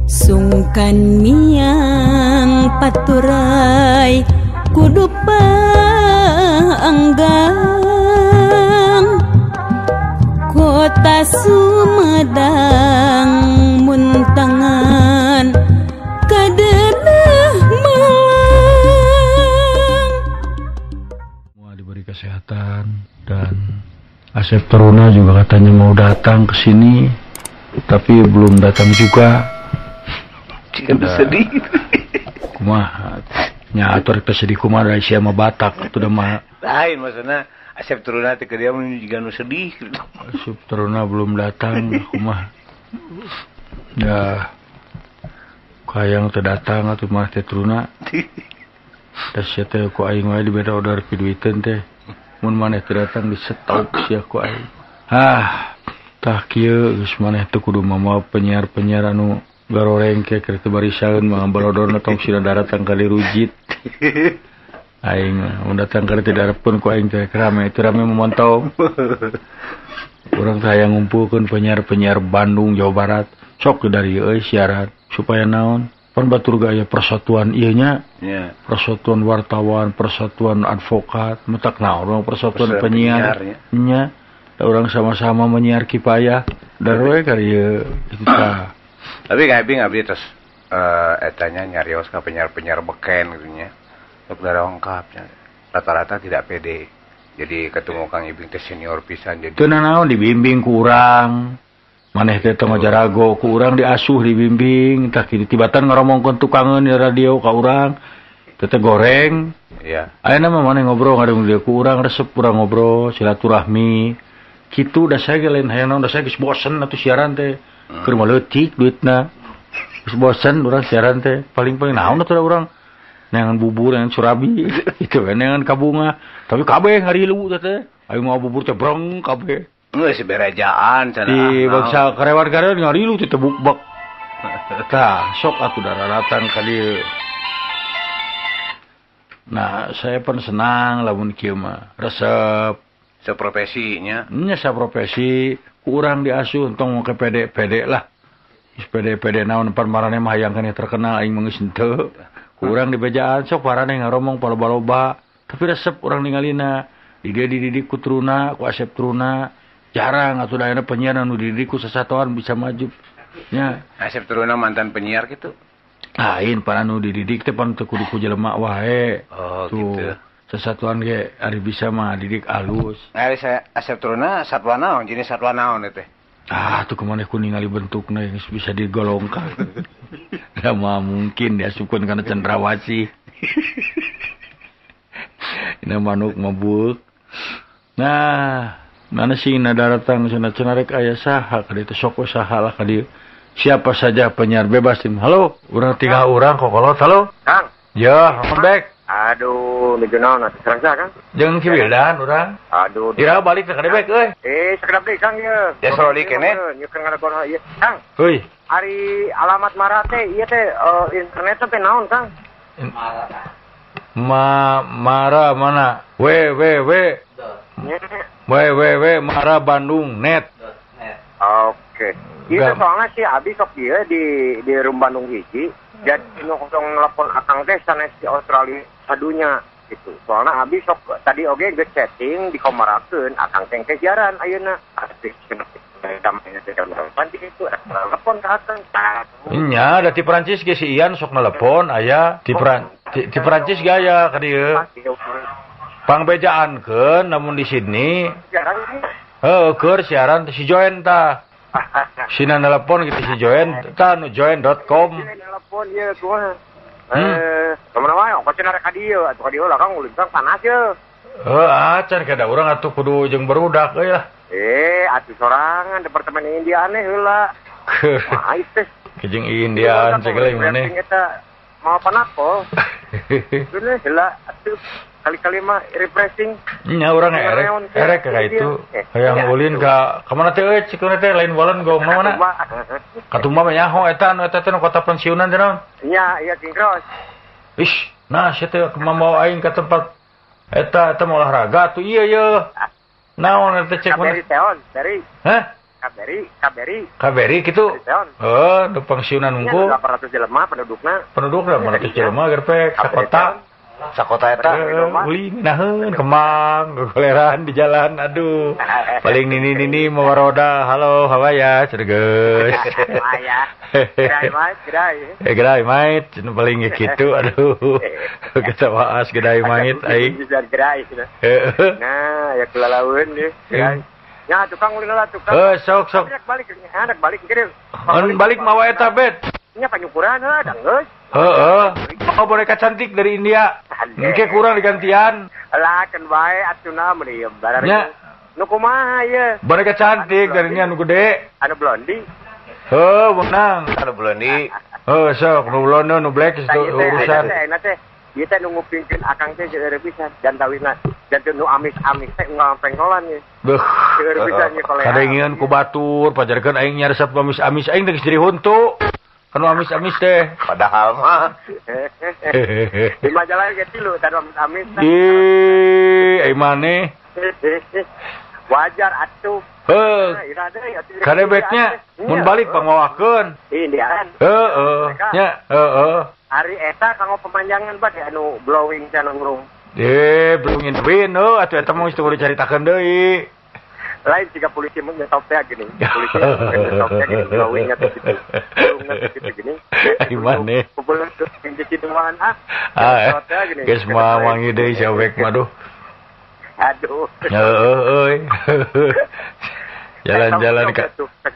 Sungkan miang paturai kudu paanggang kota Sumedang muntangan kadenah Malang. Semua diberi kesehatan dan Asep Teruna juga katanya mau datang ke sini tapi belum datang juga. Sedih. Kumaha nya atur teh sedih kumaha dari sia mah Batak atuh da mah. Lain maksudna Asep Teruna teh ke dia juga nu sedih. Asep Teruna belum datang kumaha. Ya kayang teu datang atuh mah teh Teruna. Da sia teh ku aing wae dibere order piduiteun teh. Mun maneh teu datang disetop sia ku aing. Ah, tah kieu geus maneh teh kudu mamawa penyiar-penyiar anu garoreng ke keur teu barisaeun mah balodorna tong sina daratang ka dirujit. Aing mun datang ka teu diharepkeun ku aing teh rame teu rame memantau. Urang teh hayang ngumpulkeun penyiar-penyiar Bandung Jawa Barat sok dari euy siaran supaya naon pan batur gaya persatuan ieu nya. Yeah. Persatuan wartawan, persatuan advokat, mutak naon urang persatuan penyiar nya. Urang sama-sama menyiar kipayah darwe ka ieu kita. Tapi kayak Ibing abdi terus etanya nyarios ka penyiar-penyiar beken gitu nya. Sok darongkapnya. Rata-rata tidak pede. Jadi ketemu Kang Ibing teh senior pisan jadi. Teu nanaon dibimbing ku urang. Maneh teh tong ngajarago ku urang diasuh dibimbing tah kitu tibatan ngaromongkeun tukangeun di radio ka urang. Teh teh goreng. Iya. Ayeuna mah maneh ngobrol ngadung dia ku urang resep urang ngobrol silaturahmi. Kitu da saya ge lain hayang naon da saya geus bosen atuh siaran teh. Keur mah leutik duitna. Geus bosen urang siaran teh. Paling-paling naon atuh urang neangan bubur, neangan surabi, itu we neangan kabunga. Tapi kabeh ngarilu teh teh. Ayo mau bubur teh brong kabeh. Geus berejaan cenah. Di bangsa karyawan-karyawan ngarilu teh tebuk-bek. Tah, sok atuh dararatan ka dieu. Nah, saya pun senang lamun kieu mah. Resep seprofesinya. Nya saprofesi kurang diasuh tong ke pede-pede lah. Geus pede-pede naon pan marane mah hayang keneh terkenal aing mah geus henteu. Kurang dibejaan sok parane ngaromong paloba-loba, tapi resep urang ningalina. Di dia dididik ku Truna, ku Asep Truna. Jarang atuh da ayeuna penyiar anu dididik ku sasatoan bisa maju. Nya. Asep Truna mantan penyiar gitu. Lain pan anu dididik teh pan teu kudu ku jelema wae. Oh, tuh. Gitu. Sesatuan ge ari bisa mah didik alus. Ari saya Asep Truna satwa naon jenis satwa naon eta teh? Ah, tuh kemana ku ningali bentukna geus bisa digolongkan. Da mah mungkin diasupkeun kana cendrawasih. Ina manuk mabuk. Nah, mana sih na daratang cenah cenah rek aya saha ka dieu teh sok saha lah ka dieu. Siapa saja penyiar bebas tim. Halo, urang tiga urang kokolot. Halo. Kang. Ya, welcome back. Aduh, nuju naon atuh serang saha, Kang? Jeung Ki Wildan urang. Aduh. Ira balik ka dewek euy. Sakedap deui Kang ieu. Ya sorry keneh. Nyeukeun ngadagon ieu. Kang. Heuy. Ari alamat Mara teh ieu teh internet teh naon, Kang? Ma Mara mana? W W W. W W W Mara Bandung net. Oke. Ieu teh soalna si Abi sok ieu di Room Bandung hiji. Jadi nu kosong nelpon akang teh sanes di Australia sadunya gitu. Soalna abi sok tadi oge geus chatting dikomarakeun akang teh ke siaran ayeuna. Telepon ka akang. Nya da ti Perancis ge si Ian sok nelepon aya ti ti Perancis ge aya ka dieu. Pangbejaankeun namun di Sydney. Heuh keur siaran si join tah. Sina nelpon gitu si join tah nu join.com. Nelpon ieu kumaha. Kemana wae ongkos cenah rek ka dieu atuh ka dieu lah Kang ulin Kang panas ye. Heuh acan kada urang atuh kudu jeung barudak euy lah. Atuh sorangan departemen India aneh heula. Mah teh. Jeung Indiaan segala maneh. Eta mau panako. Bener heula atuh kali-kali mah refreshing. Nya urang erek ka itu. Hayang ulin ka mana teh euy cik teh lain walan gong mana? Katumba mah nyaho eta anu eta teh nu kota pensiunan teh naon? Nya ieu King Cross. Ih, nah sia teh mawa aing ka tempat eta eta mah olahraga tuh ieu ye. Naon eta cek mana? Dari Teon, dari. Hah? Kaberi Kaberi kitu. Heeh, nu pangsiunan unggul. 800 jelema pendudukna. Pendudukna 800 jelema gerpek sakota. Sakota eta ulin naheun kemang gogoleran di jalan aduh. Paling nini-nini mawa roda. Halo, hawaya cenah geus. Hawaya. Gerai mait, gerai. Gerai mait cenah paling kitu aduh. Ketawaas gerai mait aing. Gerai cenah. Nah, ya kulalaeun deui. Gerai. Ya tukang ulin lah tukang. Sok sok. Balik anak balik kirim. Balik mawa eta bet. Nya panyukuran heuh da geus. Heeh. Oh boneka cantik dari India. Engke kurang digantian. Lah keun bae atuna meuni barang. Nu kumaha ieu? Boneka cantik dari India nu gede. Anu blondi. Heuh, menang. Anu blondi. Heuh, sok nu blonde nu black itu urusan. Teh teh. Ieu teh nu ngupingkeun akang teh seueur pisan jantawisna. Janten nu amis-amis teh unggal pengkolan ye. Beuh. Seueur pisan ye kolean. Kadengeun ku batur pajarkeun aing nyaresep amis-amis aing teh geus jadi huntu. Kanu amis-amis teh. Padahal mah. Di majalah ge tilu tanu amis-amis. Ih, ai maneh. Wajar atuh. Heuh. Karebeknya mun balik pangmawakeun. Indian. Heeh. Nya, heeh. Ari eta kanggo pemanjangan bade anu blowing teh anu ngurung. Blowing in the wind heuh atuh eta mah geus teu dicaritakeun deui. Lain jika polisi mah nyetop teh gini. Polisi nyetop teh gini blowing teh kitu. Blowing teh kitu gini. Ai maneh. Kubulan teh ciduan ah. Geus mah wangi deui si awek mah duh. Aduh. Heeh euy. Jalan-jalan ka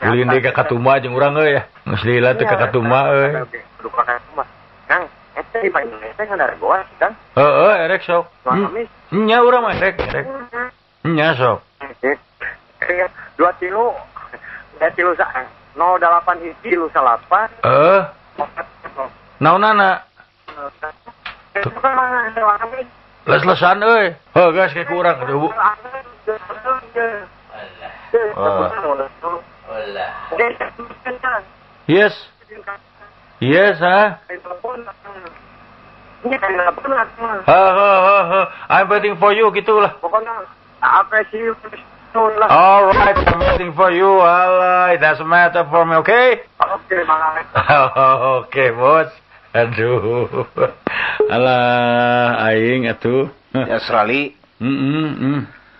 ulin deui ka Katuma jeung urang euy ya. Geus lila teh ka Katuma euy. Kudu ka Katuma. Kang, eta di panjang teh ngargoa, Kang. Heeh, erek sok. Nya urang mah erek, erek. Nya sok. 2 tilu, tilu sa 08 hiji tilu salapan. Heeh. Naonana? Les-lesan euy. Heuh geus ke kurang aduh. Yes. Yes, ha? Ha ha ha ha. I'm waiting for you gitulah. Pokoknya apa sih lah. Alright, I'm waiting for you. Alright, doesn't matter for me, okay? Oke, Bang. Oke, bos. Aduh. Alah, aing atuh. Di Australia.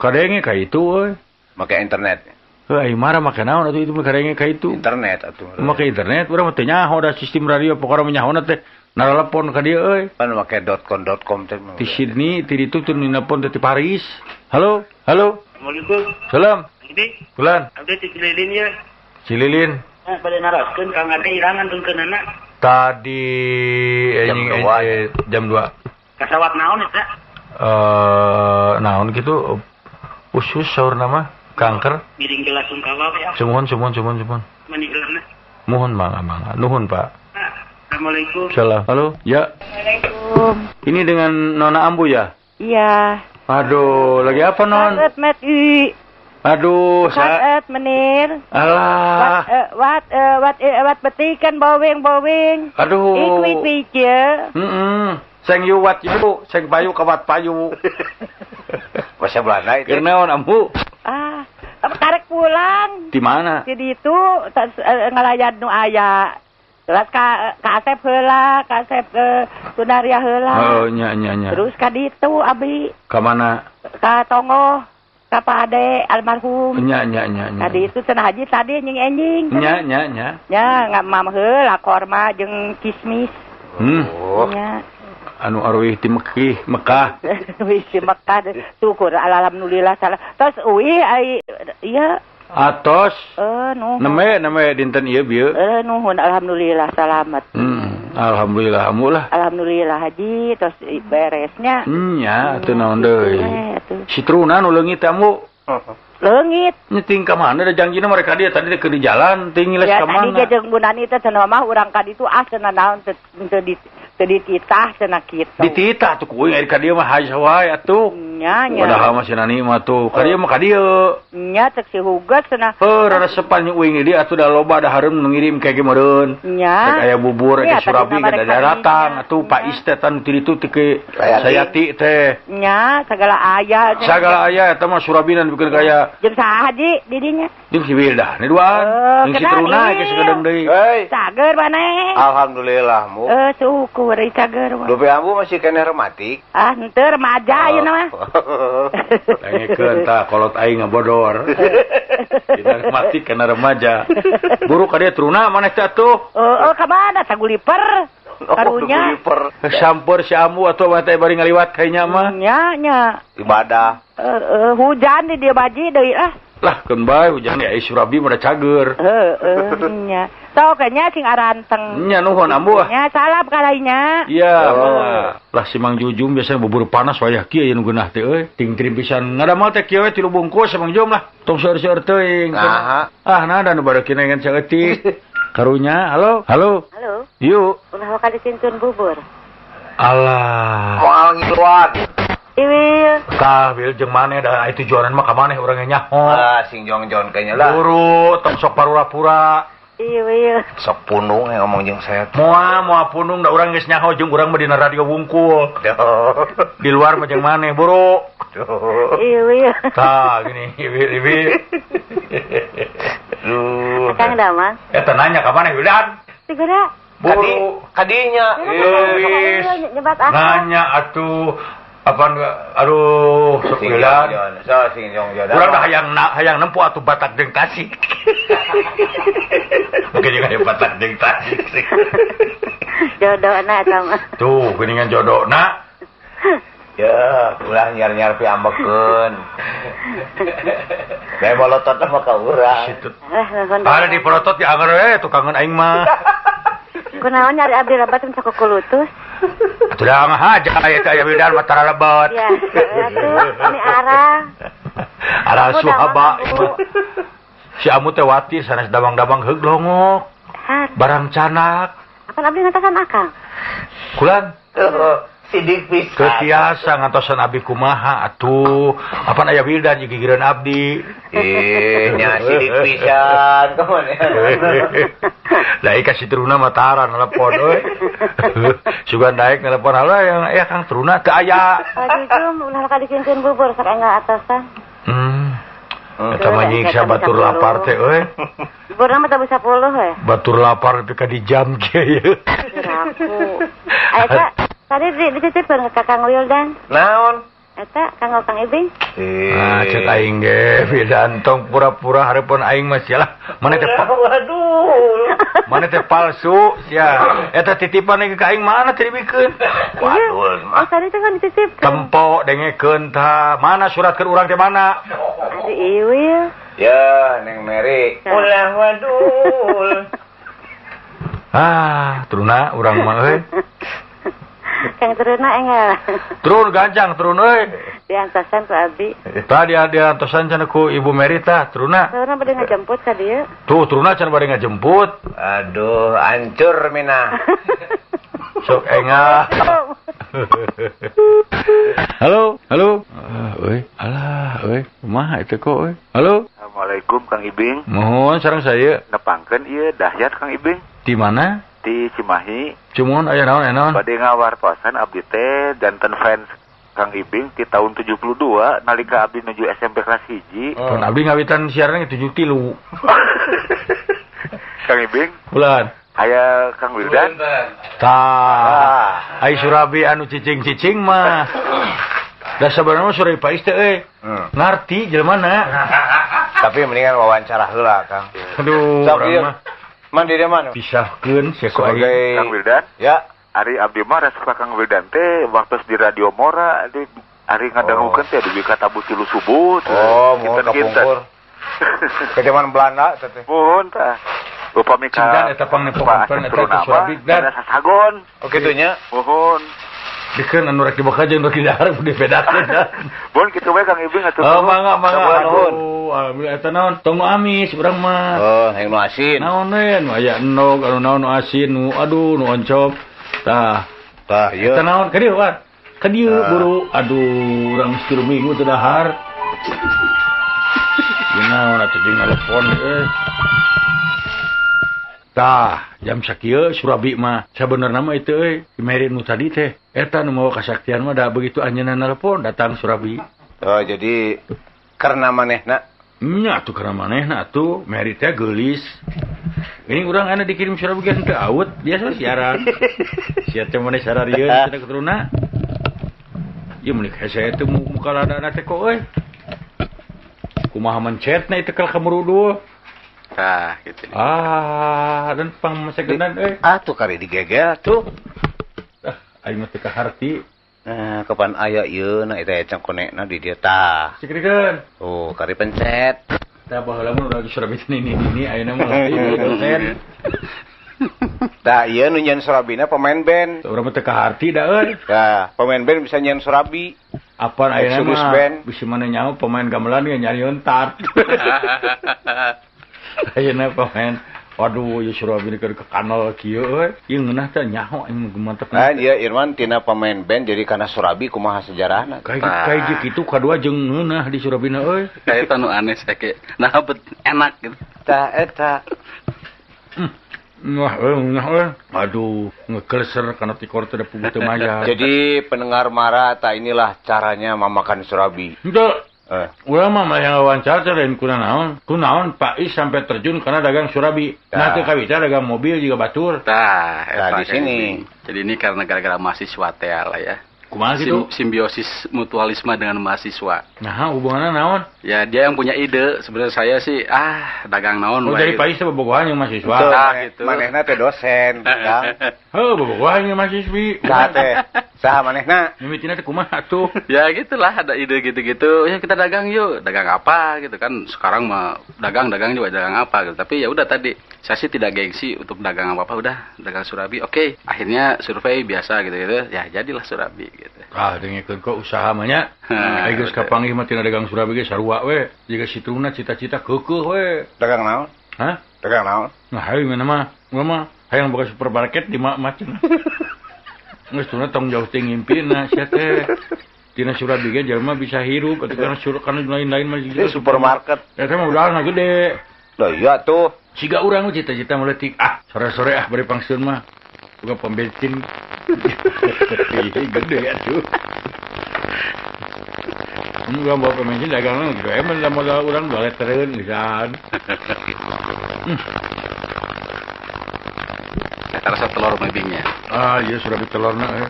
Kadenge ka itu euy. Make internet. Heuh, aing marah make naon atuh itu kadenge ka itu. Internet atuh. Make internet urang mah teu nyaho da sistem radio pokona mah nyahona teh naralepon ka dieu euy. Pan make .com.com teh. Di Sydney, ti ditu teu nelpon teh ti Paris. Halo, halo. Assalamualaikum. Salam. Abdi. Bulan. Abdi ti Cililin ya. Cililin. Nah, bade naroskeun Kang Ade irangan tungkeunana. Tadi jam 2. Kasawat naon eta? Naon kitu usus saur nama kanker. Miring gelas sungkawa ya. Sumuhun. Mani gelasna. Muhun mangga. Nuhun, Pak. Assalamualaikum. Salam. Halo, ya. Assalamualaikum. Ini dengan Nona Ambu ya? Iya. Aduh, lagi apa, Non? Wat met u. Aduh, saya. Wat meneer. Alah. Wat betekent bowing? Aduh. Ik weet je. Seng you wat you, seng payu ka wat payu. Bahasa Belanda itu. Keur naon, Ambu? Ah, karek pulang. Di mana? Di ditu ngalayan nu aya. Terus ka Asep heula, ka Asep Sunaria heula. Oh, nya. Terus ka ditu abi. Ka mana? Ka Tonggoh, ka Pak Ade almarhum. Nya. Ka ditu cenah haji tadi nying enjing. Nya. Nya ngamam heula korma jeung kismis. Oh. Nya. Anu arwih di Mekah. Wih di Mekah syukur alhamdulillah salah. Terus uih ai ieu atos. Nuhun. Neme dinten ieu bieu. Nuhun alhamdulillah salamet. Alhamdulillah amu lah. Alhamdulillah haji terus beresnya. Nya atuh naon deui. Si Truna nu leungit amu. Leungit. Nyeting ka mana da jangjina mereka dia tadi keur di jalan ting les ya, ka mana. Tadi ge jeung Bu Nani teh cenah mah urang ka ditu ah cenah naon teu Teu dititah cenah kitu. Dititah tuh ku aing ka dieu mah haja wae atuh. Nya nya. Padahal mah si Nani mah tuh ka dieu mah ka dieu. Nya cek si Huges cenah. Heuh resepan uing di dieu atuh da loba dahareun nu ngirim kayak ge meureun. Nya. Rek aya bubur rek surabi ka daratang atuh Pak Is teh tan ti ditu ti ke Sayati teh. Nya sagala aya. Sagala aya eta mah surabina bikin kaya. Jeung saha Ji di dinya? Jeung si Wildah ni duaan. Jeung si Teruna geus sakedeung deui. Cager maneh. Alhamdulillah mu. Syukur cager. Dupi ambu masih keneh rematik. Ah henteu remaja ayeuna mah. Dengekeun tah kolot aing ngabodor. Dina rematik kana remaja. Buru ka dieu Teruna maneh teh atuh. Heeh ka mana saguliper. Karunya. Sampeur si ambu atuh mah teh bari ngaliwat ka nya mah. Nya nya. Ibadah. Hujan di dieu baji deui ah. Lah keun bae hujan ya surabi mah da cager. Heeh nya. Sok nya sing aranteng. Nya nuhun ambu ah. Nya salam kalainya. Iya, lah si Mang Jujum biasanya bubur panas wayah kieu aya nu geunah teh euy. Ting trim pisan ngadamal teh kieu we 3 bungkus Mang Jum lah. Tong seueur-seueur teuing. Nah. Ah nah da nu bareukina ngan saeutik. Karunya, halo. Halo. Halo. Yuk. Ulah ka disincun bubur. Alah. Moal ngiluan. Iwil. Tah, Wil jeung maneh da aya tujuanan mah ka maneh urang ge nyaho. Ah, sing jong-jon kayaknya lah. Buru, tong sok parura-pura. Iwil. Sok punung yang ngomong jeung saya. Moal punung da urang geus nyaho jeung urang mah dina radio wungkul. Di luar mah jeung maneh, buru. Iwil. Tah, gini, Iwil, Iwil. Duh. Kang Damang. Eta nanya ka maneh, Wildan. Segera. Buru. Kadinya. Nyebat aku. Nanya atuh. Apaan aduh sok Wildan. So sing jong-jon. Urang dah hayang nempo atuh Batak jeung Tasik. Mungkin juga hayang Batak jeung Tasik sih. Jodohna eta mah. Tuh geuningan jodohna. Ya, ulah nyar-nyar pi ambekeun. Bae bolotot mah ka urang. Ada di polotot di anger we tukangan aing mah. Kunaon nyari abdi lebat teh sakukulutus. Atuh da mah haja aya teh aya Wildan mah tara lebat. Ya, atuh ini arah. Arah suhaba. Si amu teh wati sanes dabang-dabang heug longok. Barang canak. Apan abdi ngatasan akang? Kulan. Sidik pisan. Ketiasa ngantosan abdi kumaha atuh. Apan aya Wildan jeung gigireun abdi. Nya sidik pisan kumaha. Lah ika si Teruna mah tara nelepon euy. Sugan daek nelepon halo yang ya Kang Teruna teu aya. Jujum ulah ka disincun bubur sok enggal atasan. Eta mah nyiksa batur lapar teh euy. Buburna mah tabu 10 we. Batur lapar nepi ka di jam kieu ye. Aku. Eta tadi dititipkeun ka Kang Wildan. Naon? Eta Kang Kang Ibing. Nah, cek aing ge Wildan tong pura-pura hareupeun aing mah sia lah. Maneh teh waduh. Maneh teh palsu sia. Eta titipan ka aing mana teh dibikeun? Waduh. Oh, tadi teh kan dititipkeun. Tempo dengekeun tah. Mana surat keur urang teh mana? Aduh Iwil. Ya, Neng Mary. Ulah waduh. Ah, Teruna urang mah euy. Kang Teruna enggal. Turun gancang turun euy. Diantosan ku abdi. Tah diantosan cenah ku Ibu Mary tah Teruna. Teruna bade ngajemput ka dieu. Tuh Teruna cenah bade ngajemput. Aduh, hancur mina. Sok enggal. Halo, halo. Euy, alah euy, kumaha itu kok euy. Halo. Assalamualaikum Kang Ibing. Mohon sareng saya. Nepangkeun ieu Dahyat Kang Ibing. Di mana? Di Cimahi. Cumun aya naon aya naon? Bade ngawartosan abdi teh janten fans Kang Ibing di tahun 72 nalika abdi nuju SMP kelas 1. Pun abdi ngawitan siaran 73. Kang Ibing. Bulan. Aya Kang Wildan. Tah. Ai surabi anu cicing-cicing mah. Da sabarna mah surabi Pais teh euy. Ngarti jelema na. Tapi mendingan wawancara heula Kang. Aduh, urang mah. Man di mana? Pisahkeun sia ku aing. Kang Wildan. Ya. Ari abdi mah resep ka Kang Wildan teh waktu di Radio Mora di ari ngadangukeun teh dugi ka tabuh 3 subuh. Oh, mun kapungkur. Ke zaman Belanda teh. Muhun tah. Upami ka eta pangnepokan eta surabi dan sasagon. Oh kitu nya. Muhun. Dikeun anu rek dibuka jeung rek didahar dibedakeun. Bon kitu we Kang Ibing atuh. Oh mangga mangga. Aduh, alhamdulillah eta naon tong nu amis urang mah. Oh, hayang nu asin. Naon we nu aya endog anu naon nu asin nu aduh nu oncom. Tah, Tah ieu. Eta naon ka dieu, Wan? Ka dieu buru. Aduh, urang geus 3 minggu teu dahar. Ieu naon atuh jeung telepon euy. Tah, jam sakieu surabi mah sabenerna mah itu euy, Meri nu tadi teh eta nu mawa kasaktian mah da begitu anjeunna nelpon datang surabi. Oh, jadi karena manehna? Nya atuh karena manehna atuh, Meri teh geulis. Ini urang anu dikirim surabi geus teu awut, biasa siaran. Sia teh maneh sararieun cenah keturuna. Ieu meulik hese teh muka ladana teh kok euy. Kumaha mencetna itu kalau kamerudul. Tah gitu. Ah, dan pang masagenan euy. Ah, tuh kari digegel tuh. Ah, aing mah teu kaharti. Nah, kapan aya ieu na eta ecang konekna di dieu tah. Sikrikeun. Oh, kari pencet. Tah baheula mah urang surabi ini ayeuna mah dosen. Tah ieu nu nyeun surabina pemain band. Urang mah teu kaharti da euy. Tah, pemain band bisa nyeun surabi. Apaan ayeuna mah bisa mana nyaho pemain gamelan ge nyarieun tar. Ayeuna pemain waduh ieu surabi keur ke kanal kieu euy. Ieu ngeunah teh nyaho aing mantep. Nah, ieu Irman tina pemain band jadi kana surabi kumaha sejarahna. Kayak kitu kadua jeung ngeunah di surabina euy. Kayak nu aneh sae. Nah, enak gitu. Tah eta. Wah, ngeunah euy. Aduh, ngekleser kana tikor teh da puguh teu maya. Jadi pendengar marah tah inilah caranya memakan surabi. Henteu. Urang mah yang wawancara teh lain kunaon. Kunaon Pak Is sampai terjun karena dagang surabi. Nah teu kabita dagang mobil juga batur. Tah, nah, di sini. Jadi ini karena gara-gara mahasiswa teh lah ya. Kumaha gitu? Simbiosis mutualisme dengan mahasiswa. Nah, hubungannya naon? Ya, dia yang punya ide. Sebenarnya saya sih dagang naon. Oh, jadi Pak Is teh bobogohan yang mahasiswa. Nah, gitu. Manehna teh dosen, Kang. Heuh, bobogohan yang mahasiswi. Saha teh? Saha manehna? Mimitina teh kumaha atuh? Ya gitulah, ada ide gitu-gitu. Ya kita dagang yuk. Dagang apa gitu kan. Sekarang mah dagang-dagang juga dagang apa gitu. Tapi ya udah tadi, saya sih tidak gengsi untuk dagang apa-apa, udah dagang surabi. Oke, akhirnya survei biasa gitu-gitu. Ya jadilah surabi gitu. Ah, dengekeun kok usaha mah nya. Ai geus kapanggih mah tina dagang surabi ge sarua we. Jiga sitruna cita-cita keukeuh we. Dagang naon? Hah? Dagang naon? Nah, hayu mana mah. Urang mah hayang boga supermarket di mak cenah. Geus tuna tong jauh teh ngimpina sia teh. Tina surabi ge jelema bisa hirup atuh kana kana lain-lain mah jiga supermarket. Eta mah udahna gede. Lah iya tuh. Siga urang cita-cita meletik sore-sore bari pangseun mah boga pom bensin. Gede atuh. Urang bawa pom bensin dagangna gitu. Emang modal urang 2 litereun pisan. Rasa telur mebingnya. Ah, iya surabi telurna.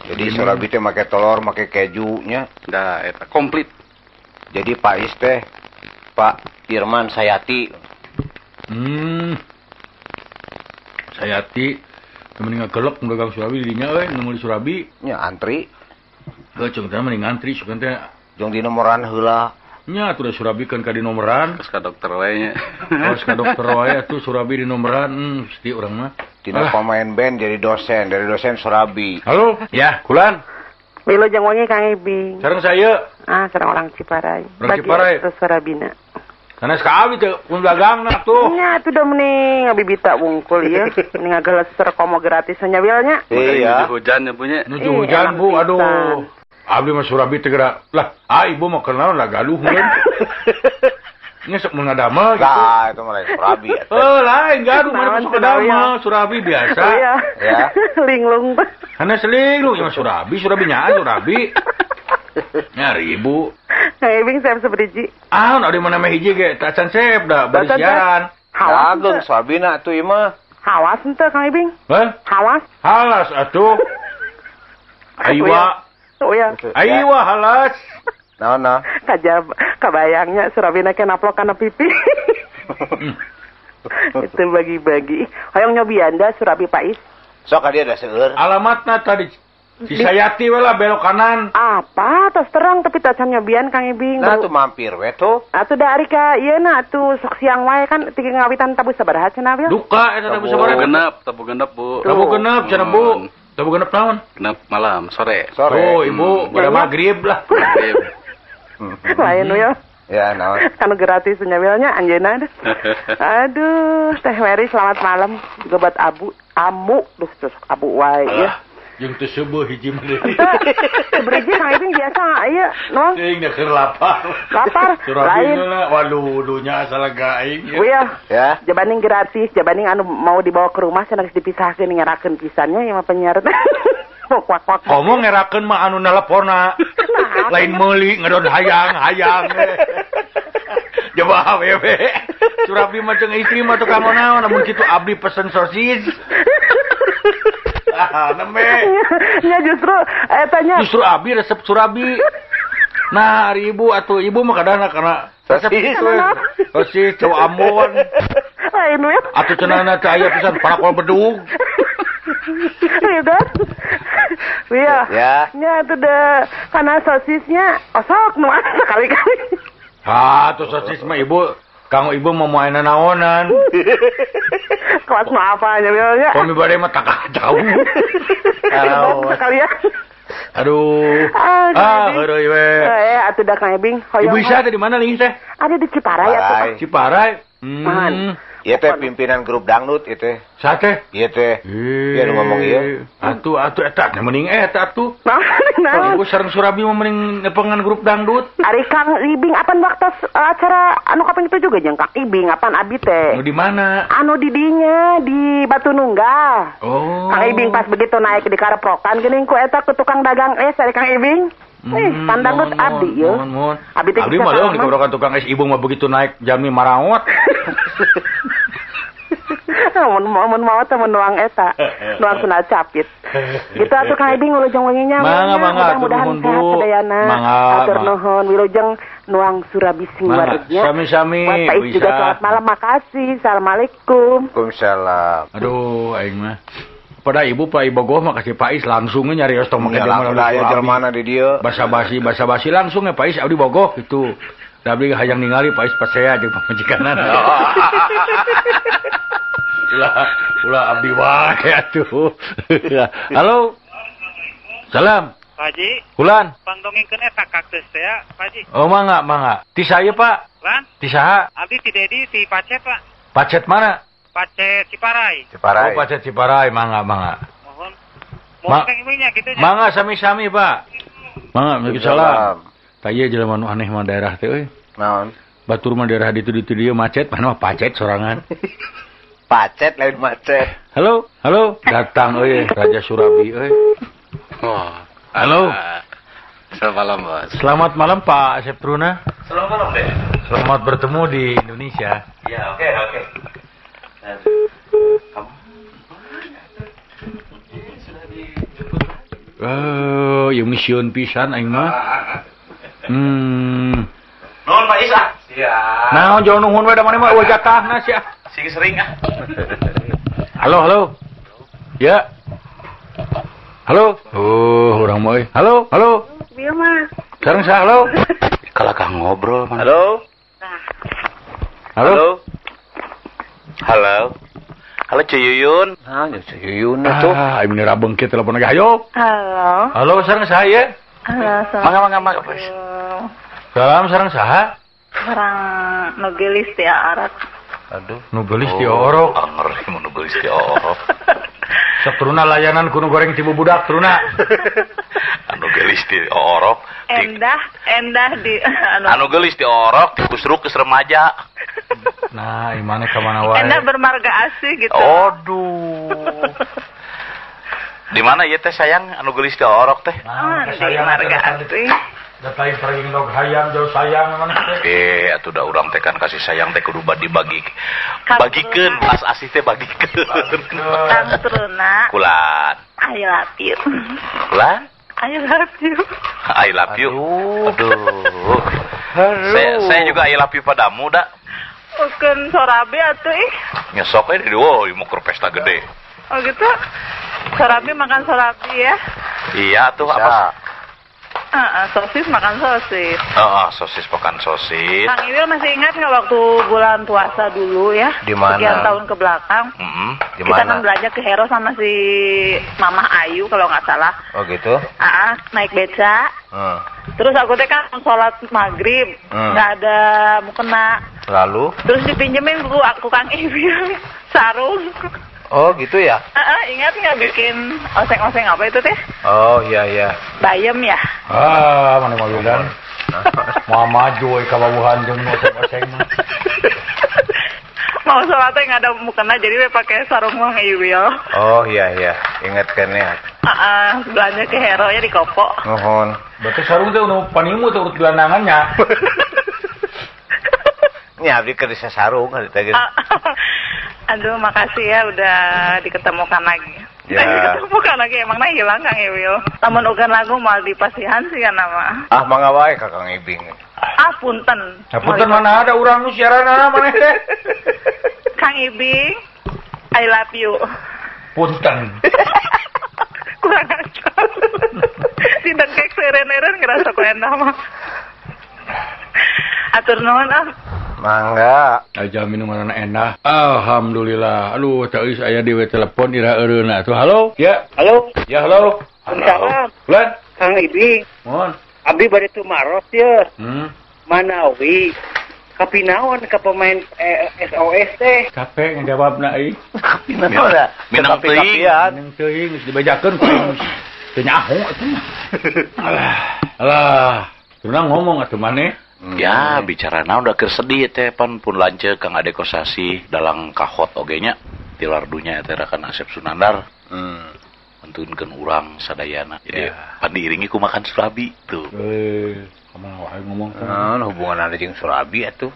Jadi surabi teh make telur, make kejunya. Dah, eta komplit. Jadi Pak Is teh Pak Irman Sayati. Sayati mending ngagelek dagang surabi di dinya euy, nu meuli surabi nya antri. Heuh, ceuk teh mending antri sugan teh jeung di nomoran heula. Nya atuh da surabi kan ka di nomoran. Terus ka dokter wae nya. Terus ka dokter wae atuh surabi di nomoran, pasti urang mah. Tina pemain band jadi dosen, dari dosen surabi. Halo, ya, Kulan. Wilujeng wengi Kang Ibing. Sareng saya. Ah, sareng orang Ciparai. Orang Ciparai. Terus surabina. Karena sekali teh pun dagangna tuh. Nya atuh da mending ngabibita wungkul ieu. Mending ngageleser komo gratis nya wilnya. Iya. Nuju hujan ya punya. Nuju hujan Bu, aduh. Abdi mah surabi teh geura. Lah, ibu mah kenal lah gaduh mun. Nya sok mun ngadamel gitu. Lah, itu mah lain surabi atuh. Heuh, lain gaduh mana sok ngadamel, surabi biasa. Iya. Ya. Linglung. Karena selinglung ya surabi, surabi nya surabi. Nyari ibu. Kang Ibing saya seberiji. Ah, di mana mah hiji ge, tak can sep da bari siaran. Hawas dagang surabina atuh ieu mah. Hawas henteu Kang Ibing? Hah? Hawas. Halas atuh. Aywa. Oh ya. Aywa halas. Naon nah. Kajab kabayangnya surabina ke naplok kana pipi. Itu bagi-bagi. Hoyong nyobian da surabi Pak Is. Sok ka dia da seueur. Alamatna tadi Cisayati we lah belok kanan. Apa? Tos terang tapi tacan nyobian Kang Ibing. Nah tuh mampir we tuh. Atuh da ari ka ieu na atuh sok siang wae kan ti ngawitan tabu sabaraha cenah we. Duka eta tabu sabaraha. Genep, tabu genep Bu. Tabu genep cenah Bu. Tabu genep naon? Genep malam, sore. Sore. Oh, Ibu, pada maghrib lah. Maghrib. Lain we. Ya, naon. Kan gratis nyawilnya anjeunna. Aduh, Teh Mary selamat malam juga buat Abu, Amu, terus Abu wae ya. Jeung teu seubeut hiji mah deui. Seberiji Kang Ibing biasa ieu no. Teuing da keur lapar. Lapar. Lain. Waduh, dunya asal lega aing. Iya. Ya. Jabaning gratis, jabaning anu mau dibawa ke rumah cenah geus dipisahkeun ngerakeun pisannya ieu mah penyiar. Wak-wak. Komo ngerakeun mah anu neleponna. Lain meuli ngedon hayang-hayang. Coba wewe. Surabi mah jeung istri mah tukang naon lamun kitu abdi pesen sosis. Ah, nembe. Ya justru etanya. Justru abdi resep surabi. Nah, hari ibu atuh ibu mah kadang karena sosis. Sosis cau Ambon. Lain we. Atuh cenahna teh aya pisan parakol bedug. Iya. Iya. Ya. Nya atuh da kana sosisnya osok nu sekali-kali. Ah, tuh sosis mah ibu, kang ibu mau main naonan. Kelas mah apa aja bilangnya? Kami bade mah tak jauh. Sekalian. Aduh. Ah, heureuy we. Atuh da Kang Ibing. Ibu Isa teh di mana lingis teh? Ada di Ciparai atuh. Ciparai. Ieu teh pimpinan grup dangdut ieu teh. Saha teh? Ieu teh. Ieu nu ngomong ieu. Atuh atuh eta teh mending eta atuh. Nah, ibu sareng Surabi mah mending nepengan grup dangdut. Ari Kang Ibing apan waktu acara anu kaping itu juga jeung Kang Ibing apan abi teh. Anu di mana? Anu di dinya di Batu Nunggal. Oh. Kang Ibing pas begitu naik di Kareprokan geuning ku eta ku tukang dagang es ari Kang Ibing. Pandangdut abdi ye. Abdi teh abdi mah di kareprokan tukang es ibu mah begitu naik jami maraot. Mun maot teh nuang eta, nuang sundal capit. Gitu atuh Kang Ibing wilujeng wengi nya. Mangga mudah-mudahan sehat sadayana. Atur nuhun wilujeng nuang surabi sing waregnya. Sami-sami. Buat Pak Is juga selamat malam, makasih. Assalamualaikum. Waalaikumsalam. Aduh aing mah. Pada ibu Pak Ibogoh mah kasih Pak Is langsung nyarios tong make jelema di dieu. Basa-basi langsung ya Pak Is abdi bogoh gitu. Da abdi hayang ningali Pak Is pasea jeung pamajikanna. Ulah abdi wae atuh. Halo. Salam. Pak Haji. Kulan. Pangdongengkeun eta kaktus teh ya, Pak Haji. Oh mangga, mangga. Ti saya, Pak. Lan? Ti saha? Abdi ti Dedi ti Pacet, Pak. Pacet mana? Pacet Ciparai. Ciparai. Oh, Pacet Ciparai, mangga, mangga. Mohon. Mohon Kang Ibingnya kitu nya. Mangga sami-sami, Pak. Mangga, waalaikumsalam. Tah ieu jelema nu aneh mah daerah teh euy. Naon? Batur mah daerah ditu-ditu dieu macet, mana mah pacet sorangan. Pacet lain macet. Halo, halo, datang euy Raja Surabi euy. Wah. Halo. Selamat malam, Bos. Selamat malam Pak Asep Truna. Selamat malam, deh. Selamat bertemu di Indonesia. Ya, oke, oke. Sudah dijemput lagi. Oh, ieu mision pisan aing mah. Nuhun Pak Isa. Siap. Naon jauh nuhun we da maneh mah eueuh jatahna sia. Sing sering ah. Halo, halo. Ya. Halo. Oh, urang mah euy. Halo, halo. Bieu mah. Sareng saha halo? Kalakah ngobrol mana? Halo. Halo. Halo. Halo Ci Yuyun. Nah, Ci Yuyun tuh. Ah, aing meni rabengkit telepon lagi. Ayo. Halo. Halo, sareng saha ye? Halo. Mangga mangga mangga. Salam sareng saha? Sareng nu geulis ti Orok. Aduh, nu geulis ti Orok. Ngeri mun nu geulis ti Orok. Sok truna layanan kudu goreng ti budak truna. Anu geulis ti Orok. Endah, endah di anu geulis ti Orok, ti kusruk geus remaja. Nah, imane ka mana wae. Endah bermarga asih gitu. Aduh. Di mana ieu teh sayang anu geulis ti Orok teh? Nah, di marga asih. Da lain pergi ndog hayam jauh sayang mana teh. Atuh da urang teh kan kasih sayang teh kudu dibagi. Bagikeun, pas asih teh bagikeun. Kang Truna. Kulan. I love you. Kulan? I love you. I love you. Aduh. Saya juga I love you padamu da. Bukan sorabi atuh ih. Nyesok we di dieu mau keur pesta gede. Oh gitu. Sorabi makan sorabi ya. Iya tuh apa? Sosis makan sosis. Sosis makan sosis. Kang Iwil masih ingat nggak waktu bulan puasa dulu ya? Di mana? Sekian tahun ke belakang. Di kita mana? Kan belanja ke Hero sama si Mamah Ayu kalau nggak salah. Oh gitu? Naik beca. Terus aku teh kan sholat maghrib, nggak ada mukena. Lalu? Terus dipinjemin aku Kang Iwil sarung. Oh gitu ya? Ingat nggak bikin oseng-oseng apa itu teh? Oh iya iya. Bayam ya? Ah mana mau Wildan? Mau maju ka babuhan jeung oseng-oseng mah. Mau sholatnya nggak ada mukena jadi we pakai sarung Mang Iwil. Oh iya iya, ingat kan ya. Belanja ke Hero ya di Kopo. Nuhun. Berarti sarung teh nu panimu teh urut gelandangannya. Nya abdi keur sarung ari teh. Aduh, makasih ya udah diketemukan lagi. Ya. Diketemukan lagi emangnya hilang Kang Iwil. Lamun ugan lagu mal dipasihan sih kan nama. Ah mangga wae ka Kang Ibing. Ah punten. Ah punten mana ada urang nu siaranana maneh teh. Kang Ibing, I love you. Punten. Kurang ajar. Tidak kayak seren-eren ngerasa ku enak mah. Atur nuhun ah. Mangga. Aja minuman enak. Alhamdulillah. Aduh, teu euy aya di telepon ira eureuna atuh. Halo? Ya. Halo. Ya, halo. Salam. Bulan. Kang Ibing. Mohon. Abdi bade tumaros ye. Manawi kapinaon ka pemain SOS teh. Capek ngajawabna euy. Kapinaon da? Minang teuing. Minang teuing geus dibejakeun ku aing. Teu nyaho atuh mah. Alah. Alah. Turuna ngomong atuh maneh. Ya, bicara naon udah keur sedih teh pan pun lanceuk Kang Ade Kosasih dalang kahot oge nya tilar dunya teh rekan Asep Sunandar. Mentunkeun urang sadayana. Jadi ya. Pan diiringi ku makan surabi tuh. Kumaha wae ngomong teh. Naon hubungan ada jeung surabi atuh?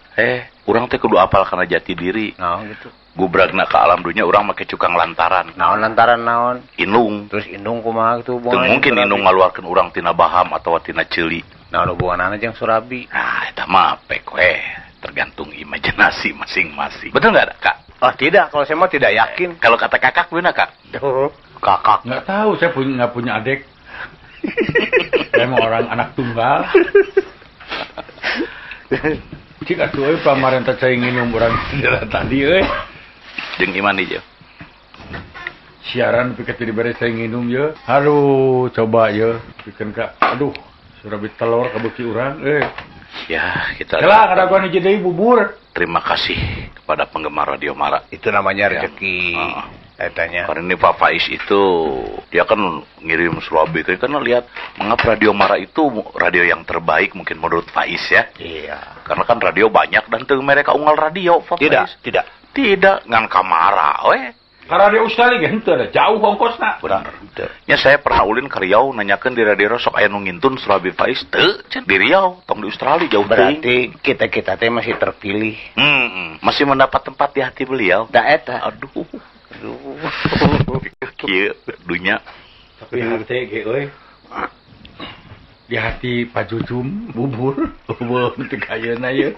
Urang teh kudu apal kana jati diri. Naon gitu. Gubragna ka alam dunya urang make cukang lantaran. Naon lantaran naon? Indung. Terus indung kumaha gitu hubungan? Teu mungkin indung ngaluarkeun urang tina baham atawa tina ceuli. Naon hubunganana jeung surabi? Nah, eta mah pek we, tergantung imajinasi masing-masing. Betul nggak, Kak? Oh, tidak. Kalau saya mah tidak yakin. Kalau kata kakak gimana, Kak? Oh, kakak. Nggak tahu, saya nggak punya adik. Saya mah orang anak tunggal. Cik atuh euy pamarentah cai nginum urang tadi euy. Jeung iman ieu. Siaran pikir dibere cai nginum ye. Aduh, coba ye pikeun ka aduh. Surabi telur kabeuki urang Ya, kita lah kadaguan hiji deui bubur. Terima kasih kepada penggemar Radio Mara. Itu namanya rezeki. Etanya. Karena ini Pak Faiz itu dia kan ngirim surabi kan lihat mengapa Radio Mara itu radio yang terbaik mungkin menurut Faiz ya. Iya. Karena kan radio banyak dan teu mereka unggal radio Pak Tidak, Faiz. Tidak. Ngan kamara we. Ka radio Australia ge henteu ada jauh ongkosna. Benar. Ya saya pernah ulin ke Riau nanyakeun di radio sok aya nu ngintun surabi Faiz teu di Riau tong di Australia jauh teuing. Berarti kita-kita teh masih terpilih. Masih mendapat tempat di hati beliau. Da eta. Aduh. Kieu dunya. Tapi hati ge euy. Di hati Pak Jujum bubur teu kayeuna ye.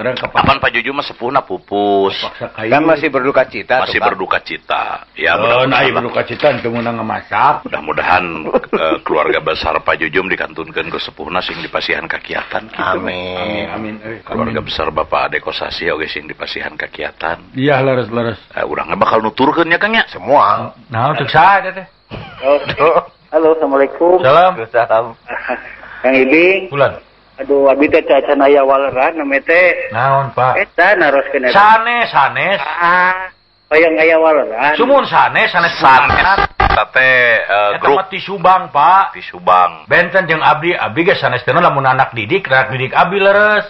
Kapan Pak Juju mah sepuhna pupus. Kan masih berduka cita. Masih berduka cita. Ya, mudah-mudahan berduka cita teu meunang ngamasak. Mudah-mudahan keluarga besar Pak Jujum dikantunkeun ku sepuhna sing dipasihan kakiatan gitu. Amin. Amin. Keluarga besar Bapak Ade Kosasih oge sing dipasihan kakiatan. Iya, leres-leres. Urangna bakal nuturkeun nya Kang nya. Semua. Nah, cek saha teh. Halo, Assalamualaikum. Salam. Salam. Kang Ibing. Bulan. Aduh, abi teh cacan aya waleran name teh. Naon, Pak? Eta naroskeun eta. Sanes, sanes. Ah, hoyong aya waleran. Sumun sanes, sanes. Sanes eta teh grup eta mah ti Subang, Pak. Ti Subang. Benten jeung abdi, abdi ge sanes teh lamun anak didik abdi leres.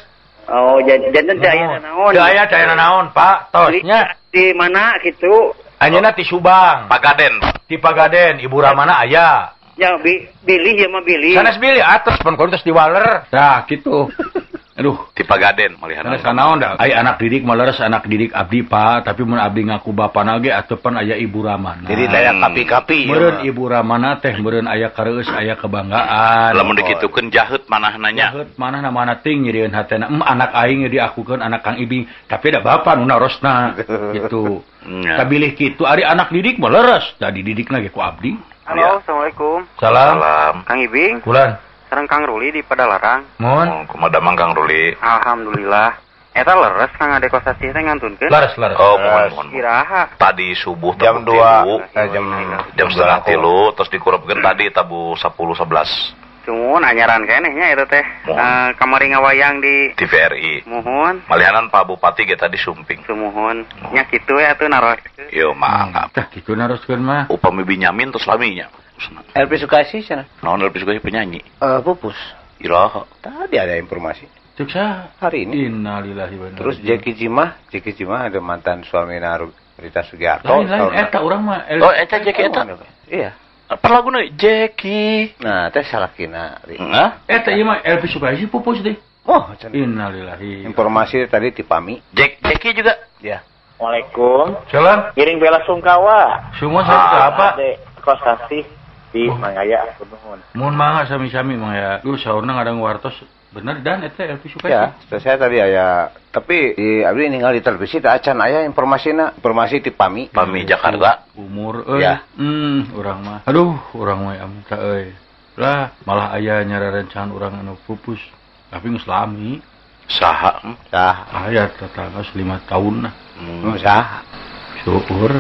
Oh, janten teh aya naon? Teu aya teh aya naon, Pak. Tos nya. Di mana kitu? Anjeunna ti Subang. Pagaden. Ti Pagaden, Ibu Ramana aya. Ya, bilih ya mah bilih. Sanes bilih atas pun kudu terus diwaler. Nah, gitu. Aduh, ti Pagaden malihan. Sanes kanaon da? Ai anak didik mah leres anak didik abdi, Pak, tapi mun abdi ngaku bapana ge atupan aya Ibu Ramana. Jadi daya kapi-kapi. Meureun Ibu Ramana teh meureun aya kareueus aya kebanggaan. Lamun dikitukeun jaheut manahna nya. Jaheut manahna mana ting nyerieun hatena. Anak aing diakukeun anak Kang Ibing, tapi da bapa nu narosna gitu. Tabilih kitu ari anak didik mah leres, da dididikna ge ku abdi. Halo, Assalamualaikum. Salam. Salam. Kang Ibing. Kulan. Sareng Kang Ruli di Padalarang. Mohon. Kumaha damang Kang Ruli? Alhamdulillah. Eta leres Kang Ade Kosasih teh ngantunkeun? Leres, leres. Oh, mohon. Iraha. Tadi subuh jam 2, jam 2:30 terus dikurupkeun tadi tabu 10 11. Cumun anyaran keneh nya eta teh. Kamari ngawayang di TVRI. Muhun. Malihanan Pak Bupati ge tadi sumping. Sumuhun. Nya kitu we atuh naros. Yo mangga. Tah kitu naroskeun mah. Upami Binyamin terus laminya. LP Sukasi cenah. Naon LP Sukasi penyanyi? Pupus. Iraha. Tadi ada informasi. Cek saha? Hari ini. Innalillahi wa inna. Terus Jackie Jimah ada mantan suami Rita Sugiarto. Lain eta urang mah. Oh, eta Jackie eta. Iya. Perlaguna Jackie. Nah, teh salakina. Heeh. Eta ieu mah LP Sukasi pupus deh. Oh, innalillahi. Informasi tadi ti Pami. Jackie juga. Ya. Assalamualaikum. Salam. Giring bela sungkawa. Semua saya apa? Kosasi di Mangaya nuhun. Mun mangga sami-sami Mangaya. Duh saurna ngadang wartos bener dan eta LP Sukasi. Ya, saya tadi aya tapi di abdi ninggal di televisi teh acan aya informasina, informasi ti Pami. Pami Jakarta. Umur euy. Ya. Urang mah. Aduh, urang mah amun teh euy. Lah, malah aya nyararencangan urang anu pupus. Tapi geus lami. Saha? Saha. Aya tetangga 5 tahun lah. Saha. Syukur.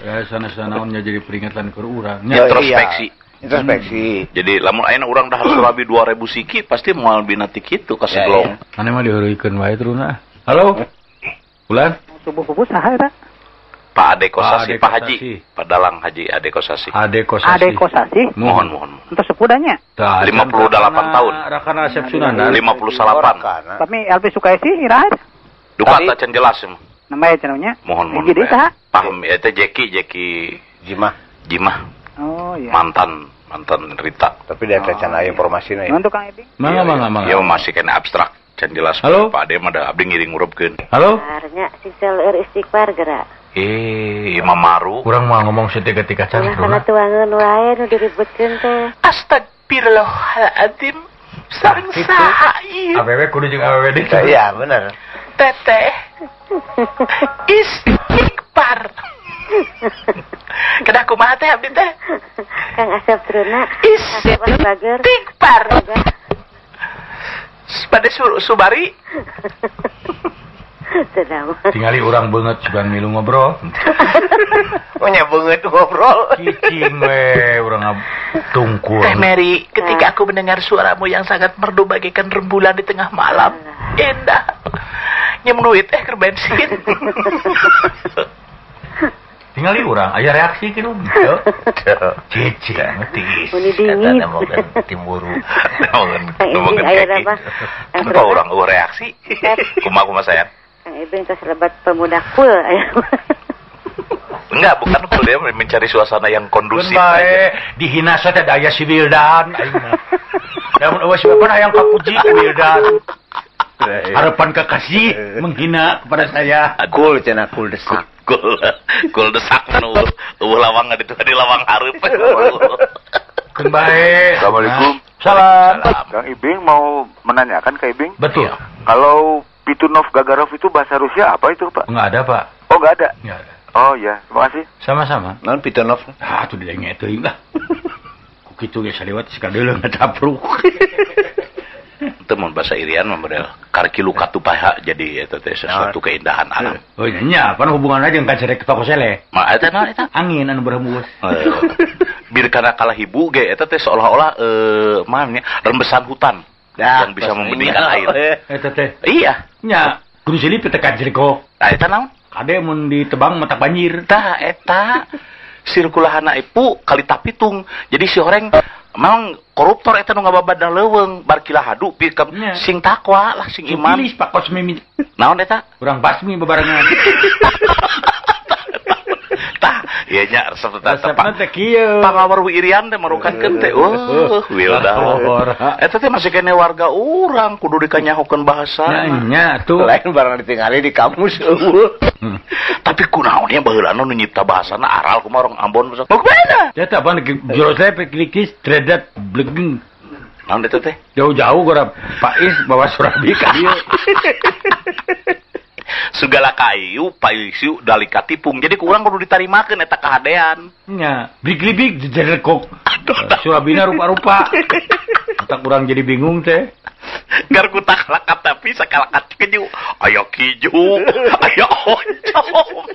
Ya sana-sanaonnya jadi peringatan ke urang. Introspeksi. Introspeksi. Jadi lamun ayeuna urang dahar surabi 2000 siki pasti moal binati kitu ka seglong. Mane mah diheureuykeun wae teruna. Halo. Bulan. Subuh pupus saha eta? Pak Ade Kosasi, Pak Haji, Pak Dalang Haji Ade Kosasi. Ade Kosasi. Ade Kosasi. Mohon. Entos sepudanya. 58 tahun. Rakana Asep Sunandar. 58. Tapi LP Sukaisi iraha. Duka tacan jelas. Namanya cenahnya. Mohon. Jadi saha? Paham ya teh Jackie Jimah. Oh iya. Mantan Rita. Tapi dia tacan aya informasina ya. Untuk Kang Ibing. Mangga. Ya masih kena abstrak. Can jelas. Halo. Pak Ade mah da abdi ngiring ngurupkeun. Halo. Arnya sing seueur istighfar geura. Imam Maru. Kurang mah ngomong setika-tika can. Karena tuangan wae nu diributkeun teh. Astagfirullahaladzim. Sareng saha ieu? Awewe kudu jeung awewe deui. Iya, bener. Teteh. Istighfar. Kedah kumaha teh abdi teh? Kang Asep Truna. Istighfar. Pada Subari. Tingali urang beungeut sugan milu ngobrol. Oh nya beungeut ngobrol. Cicing we urang tungkul. Teh Mary, ketika aku mendengar suaramu yang sangat merdu bagaikan rembulan di tengah malam. Indah. Nyem duit keur bensin. Tingali urang aya reaksi kitu. Cicing tiis. Eta nemokeun timburu. Nemokeun keki. Apa urang eueuh reaksi? Kumaha sayang? Kang Ibing tos lebat pemuda cool. Enggak, bukan cool, dia mencari suasana yang kondusif aja. Dihina saya teh aya si Wildan aing mah. Lamun eueuh siapa hayang kapuji ku Wildan. Harapan kekasih menghina kepada saya. Cool cenah cool desak. Cool desak nu eueuh lawang ditu di lawang hareup. Keun bae. Assalamualaikum. Salam. Kang Ibing mau menanyakan Kang Ibing? Betul. Kalau Pitunov Gagarov itu bahasa Rusia apa itu, Pak? Enggak ada, Pak. Oh, enggak ada. Enggak ada. Oh iya, terima kasih. Sama-sama. Naon Pitunov? Ah, tuh dilenge teuing lah. Ku kitu ge saliwat sikadeuleuh ngatapruk. Teu mun bahasa Irian mah model karkilu katupaha jadi eta teh sesuatu keindahan alam. Oh nya nya, pan hubunganna jeung kacerek toko sele. Mah eta naon eta? Angin anu berhembus. Bir kana kalah hibu ge eta teh seolah-olah mah nya rembesan hutan. Yang bisa membeningkan air. Eta teh. Iya. Nya, kudu silip teh kacerek. Tah eta naon? Kade mun ditebang matak banjir. Tah eta sirkulahana ipu kali tapitung. Jadi si horeng memang koruptor eta nu ngababad leuweung bar kila hadu pikeun sing takwa lah sing iman. Tulis Pak Kosmi. Naon eta? Urang basmi bebarengan. Tah, ieu nya resep teh teh kieu. Pangaweruh Irian teh marukankeun teh. Oh, Wilda. Eta teh masih kene warga urang kudu dikanyahokeun bahasa. Nya tuh. Lain barang ditingali di kamus eueuh. Tapi kunaon nya baheulana nu nyipta bahasana aral kumaha orang Ambon sok. Mau kemana? Ya teh apaan jero saya klikis tredat blegeng. Naon eta teh? Jauh-jauh gara Pak Is bawa surabi ka dieu. Segala kayu paisiu dalika tipung. Jadi kurang kudu ditarimakeun eta kahadean. Nya, big-big jejelekok. Surabina rupa-rupa. Otak urang jadi bingung teh. Gar ku taklakat tapi sakalakat keju. Aya kiju, aya oncom.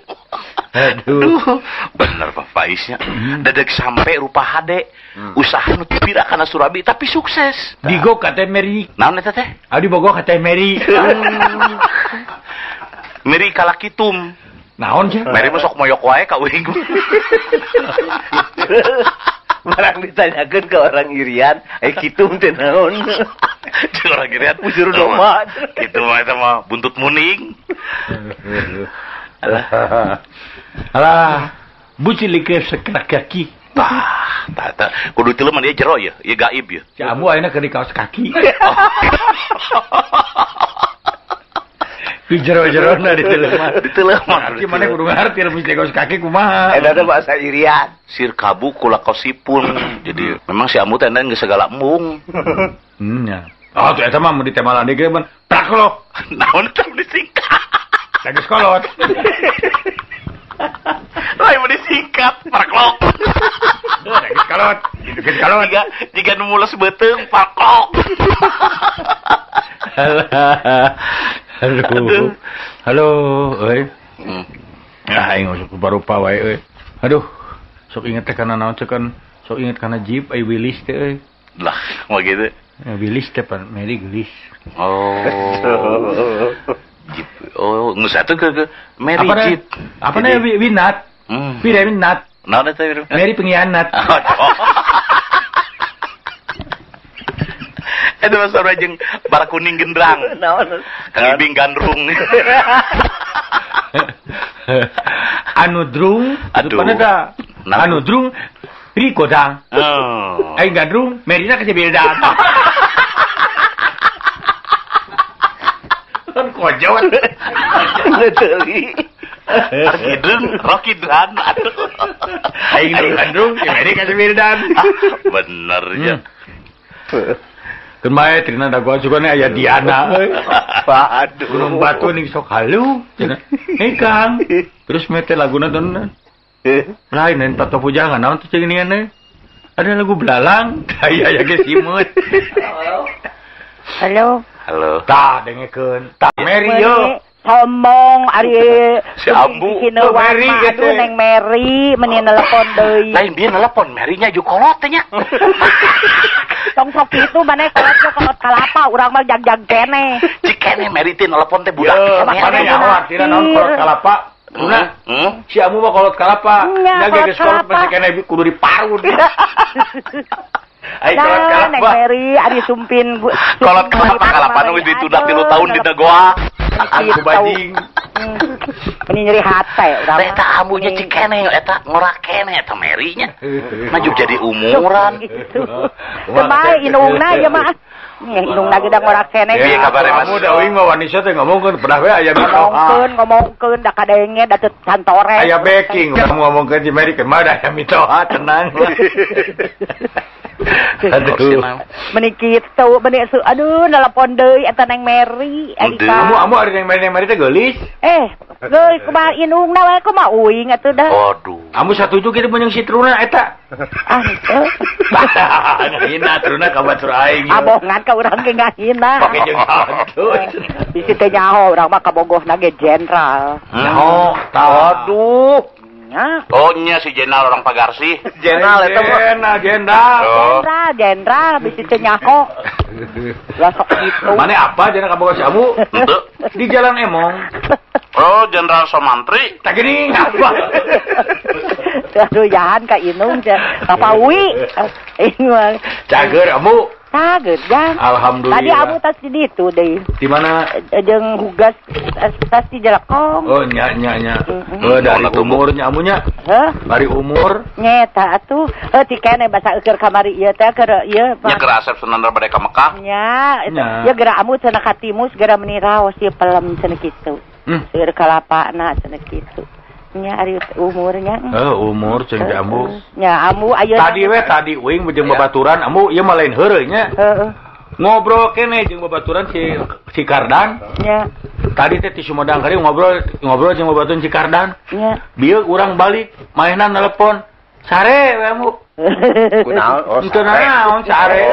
Aduh, bener Pak Faisnya. Dedek sampai rupa hade. Usaha nu teu pira kana surabi tapi sukses. Digo ka Teh Meri. Naon eta teh? Adi bogo ka Teh Meri. Meri kalakitum. Naon sih? Meri mah sok moyok wae ka uing. Barang ditanyakeun ke orang Irian, kitu teh naon? Jeung orang Irian bujur domba. Kitu mah eta mah buntut muning. Alah. Alah, buci likir sekerak kaki. Tah, tah, kudu tilu mah dia jero ya, ieu gaib ya. Si Ambu ayeuna keur di kaos kaki. Di jero-jerona di teleuman. Di teleuman. Ki maneh kudu ngarti lamun di kaos kaki kumaha. Eta teh bahasa Irian. Sirkabu kula kosipun. Jadi memang si Ambu teh geus segala embung. Nya. Oh, tuh eta mah mun ditemalan deui ge mun praklok. Naon teh disingkat. Geus kolot. Lain mun disingkat praklok. Geus kolot. Geus kolot. Jiga nu mules beuteung praklok. Aduh. Halo, euy. Ah, aing sok rupa-rupa wae euy. Aduh, sok inget teh kana naon cekan, sok inget kana Jeep ai Willys teh euy. Lah, mau gitu. Willys teh pan Meri geulis. Oh. Jeep. Oh, geus atuh ke Meri Jeep. Apa nih Winat? Wira Winat. Naon eta Meri pengkhianat. Itu mah sarua jeung bara kuning gendrang. Naon? Kang Ibing gandrung. Anu drung, aduh. Anu drung ri kodang. Oh. Aing gandrung, Merina ka bildan. Kan kojot. Leuteuli. Arkidrung, Rokidran. Aing gandrung, Meri ka bildan. Bener ya. Keun bae trina dagoan sugana aya Diana euy. Waduh. Gunung Batu ning sok halu cenah. Hei Kang. Terus mete laguna teh lain lain Tato Pujangan naon teh geuningan teh. Ada lagu Belalang, aya aya ge simut. Halo. Halo. Tah dengekeun. Tah Meri yo. Sombong ari si Ambu. Meri aduh Neng Meri meni nelpon deui. Lain bieu nelpon Merinya ju kolot teh nya. Tong sok kitu maneh kolot mah kolot kalapa urang mah jag-jag keneh. Cik keneh Meri teh nelpon teh budak keneh. Mana nyaho artina naon kolot kalapa? Nah, si Ambu mah kolot kalapa. Nya ge geus kolot masih keneh kudu diparut. Ai kolot kalapa. Neng Meri ari sumpin kolot kalapa kalapa nu ditunda 3 tahun dina goa. Aku bajing. Meni nyeri hate urang. Eta ambunya cik keneh eta ngora keneh eta Merinya. Maju jadi umuran. Kumaha inungna ieu mah. Inungna ge da ngora keneh. Piye kabare Mas? Kamu da uing mah wanisa teh ngomongkeun pedah we aya mitoha. Ngomongkeun da kadenge da teu santore. Aya backing urang ngomongkeun si Meri kumaha da aya mitoha tenang. Aduh. Meni kitu, meni aduh nelpon deui eta Neng Meri. Amu ari Neng Meri Neng Meri teh geulis. Geulis kumaha inungna wae kumaha uing atuh dah. Aduh. Amu satuju kitu mun jeung si Truna eta. Ah henteu. Ngahina Truna ka batur aing. Abongan ka urang ge ngahina. Pake jeung hantu. Bisi teh nyaho urang mah kabogohna ge jenderal. Nyaho, aduh. Oh nya si jenderal orang Pagarsi. Jenderal eta mah. Jenderal. Jenderal bisi teh nyaho. Lah sok kitu. Mane apa jenderal kabogoh si Amu? Henteu. Di Jalan Emong. Oh, Jenderal Somantri. Tak gini apa? Aduh, jahan ka inung kapawi. Cager Amu. Cager, Jang. Alhamdulillah. Tadi Amu tas di ditu deui. Di mana? Jeung hugas tas di Jelekong. Oh, nya nya nya. Oh, dari umurnya Amunya. Heh? Dari umur. Nyeta atuh. Heuh ti keneh basa eukeun kamari ieu teh keur ieu. Nya keur Asep Sunandar bade ka Mekah. Nya, ya geura Amu cenah katimus geura meuni raos ieu pelem cenah kitu. Seueur kalapana cenah kitu. Nya ari umurnya. Umur jeung Ambu. Nya Ambu ayeuna. Tadi we tadi uing jeung babaturan Ambu ieu mah lain heureuy nya. Heeh. Ngobrol keneh jeung babaturan si Kardan. Nya. Tadi teh ti Sumedang kali ngobrol ngobrol jeung babaturan si Kardan. Nya. Bieu urang balik maehna nelpon. Sare we Ambu. Kunaon? Oh, sare. Naon sare.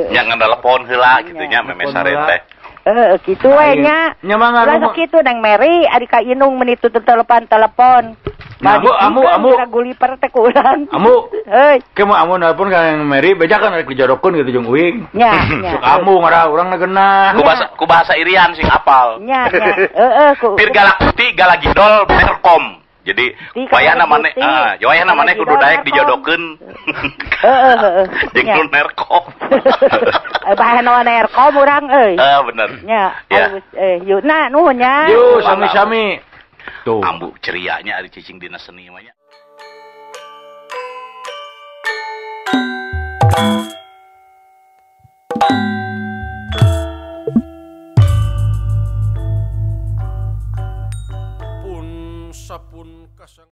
Nya ngan telepon heula kitu nya meme sare teh. Heeh, kitu we nya. Nya mangga Ulah sok kitu Neng Mary ari ka Inung meuni tutup telepon-telepon. Nah, amu amu. Guliper teh ku urang. Amu. Heuy. Ke mah amu nelpon ka Neng Mary bejakan rek dijodohkeun gitu jeung uing. Nya, nya. Sok amu ngarah urang na geunah. Ku bahasa Irian sing apal. Nya, nya. Heeh, ku. Pir galakti galagidol merkom. Jadi wayahna maneh, wayahna maneh kudu daek dijodohkeun. Heeh, heeh. Jeung nu nerkom. Bahana nerkom urang euy. Heeh, bener. Nya, alus yuk nah nuhun nya. Yuk, sami-sami. Tuh. Ambu cerianya ari cicing dina seni mah nya. Pun sapun kasang